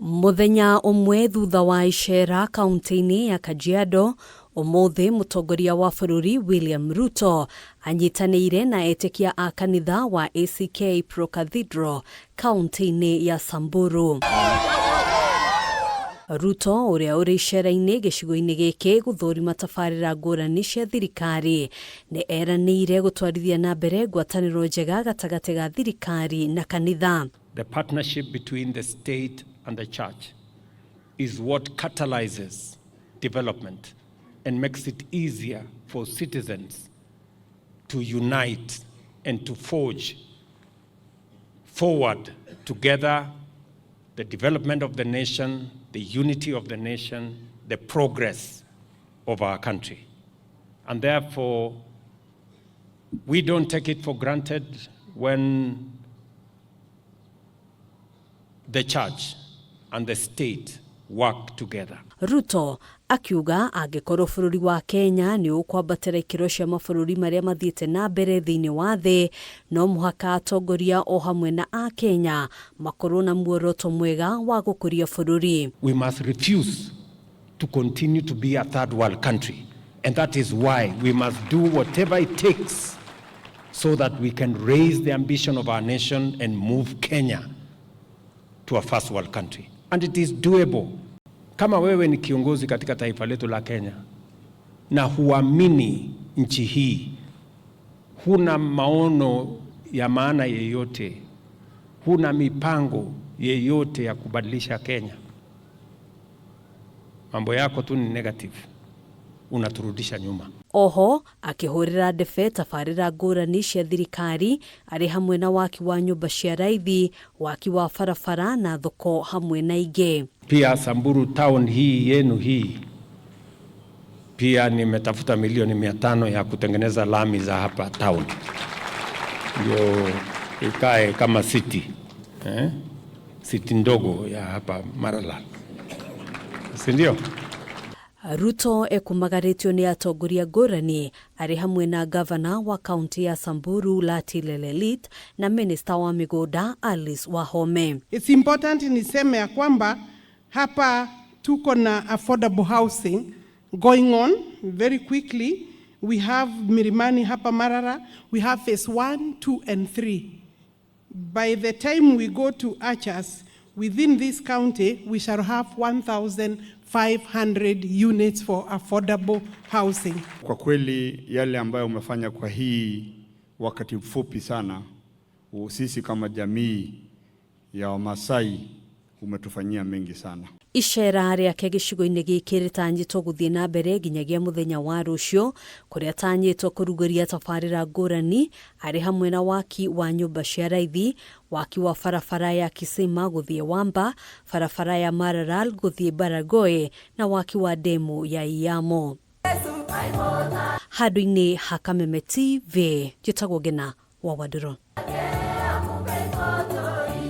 Mũthenya ũmwe thutha wa icera kaunti-inĩ ya Kajiado, ũmũthĩ mũtongoria wa bũrũri William Ruto anyitanĩire na etĩkia a kanitha wa ACK Pro Cathedral kaunti-inĩ ya Samburu. Ruto ũrĩa ũrĩ icera-inĩ gĩcigo-inĩ gĩkĩ gũthũrima tabarĩra ngũrani cia thirikari nĩ eranĩire gũtwarithia na mbere ngwatanĩro njega gatagatĩ ga thirikari na kanitha. The partnership between the state and the church is what catalyzes development and makes it easier for citizens to unite and to forge forward together the development of the nation, the unity of the nation, the progress of our country. And therefore, we don't take it for granted when the church and the state work together. Ruto akiuga angĩkorwo bũrũri wa Kenya nĩ ũkwambatĩra ikĩro cia mabũrũri marĩa mathiĩte na mbere thĩinĩ wa thĩ, no mũhaka atongoria o hamwe na Akenya makorwo na muoroto mwega wa gũkũria bũrũri. We must refuse to continue to be a third world country. And that is why we must do whatever it takes so that we can raise the ambition of our nation and move Kenya to a first world country. And it is doable. Kama wewe ni kiongozi katika taifa letu la Kenya na huamini nchi hii, huna maono ya maana yeyote, huna mipango yeyote ya kubadilisha Kenya, mambo yako tu ni negative, unaturudisha nyuma. Oho akĩhũrĩra ndebe tabarĩra ngũrani cia thirikari arĩ hamwe na waki wa nyũmba cia raithi, waki wa barabara na thoko hamwe na ingĩ. Pia Samburu town hii yenu hii pia nimetafuta milioni 500 ya kutengeneza lami za hapa town, ndio ikae kama city, eh? City ndogo ya hapa Maralal, si ndio? Ruto ekumagarĩtio nĩ atongoria ngũrani arĩ hamwe na gavana wa kaunti ya Samburu Lati Lelelit na minista wa mĩgũnda Alice Wahome. It's important niseme ya kwamba hapa tuko na affordable housing going on very quickly. We have Milimani hapa Maralal, we have phase 1, 2 and 3. By the time we go to Archers, within this county, we shall have 1,500 units for affordable housing. Kwa kweli yale ambayo umefanya kwa hii wakati mfupi sana, sisi kama jamii ya Wamasai umetufanyia mengi sana. Icera rĩake gĩcigo-inĩ gĩkĩ rĩtanyĩtwo gũthiĩ na mbere nginyagia mũthenya wa rũciũ, kũrĩa atanyĩtwo kũrugũria tabarĩra ngũrani arĩ hamwe na waki wa nyũmba cia raithi, waki wa barabara ya Kisima gũthiĩ Wamba, barabara ya Maralal gũthiĩ Baragoi na waki wa demu ya Iyamo. Handũ-inĩ ha Kameme TV, njĩtagwo Ngina wa Wandũrũ.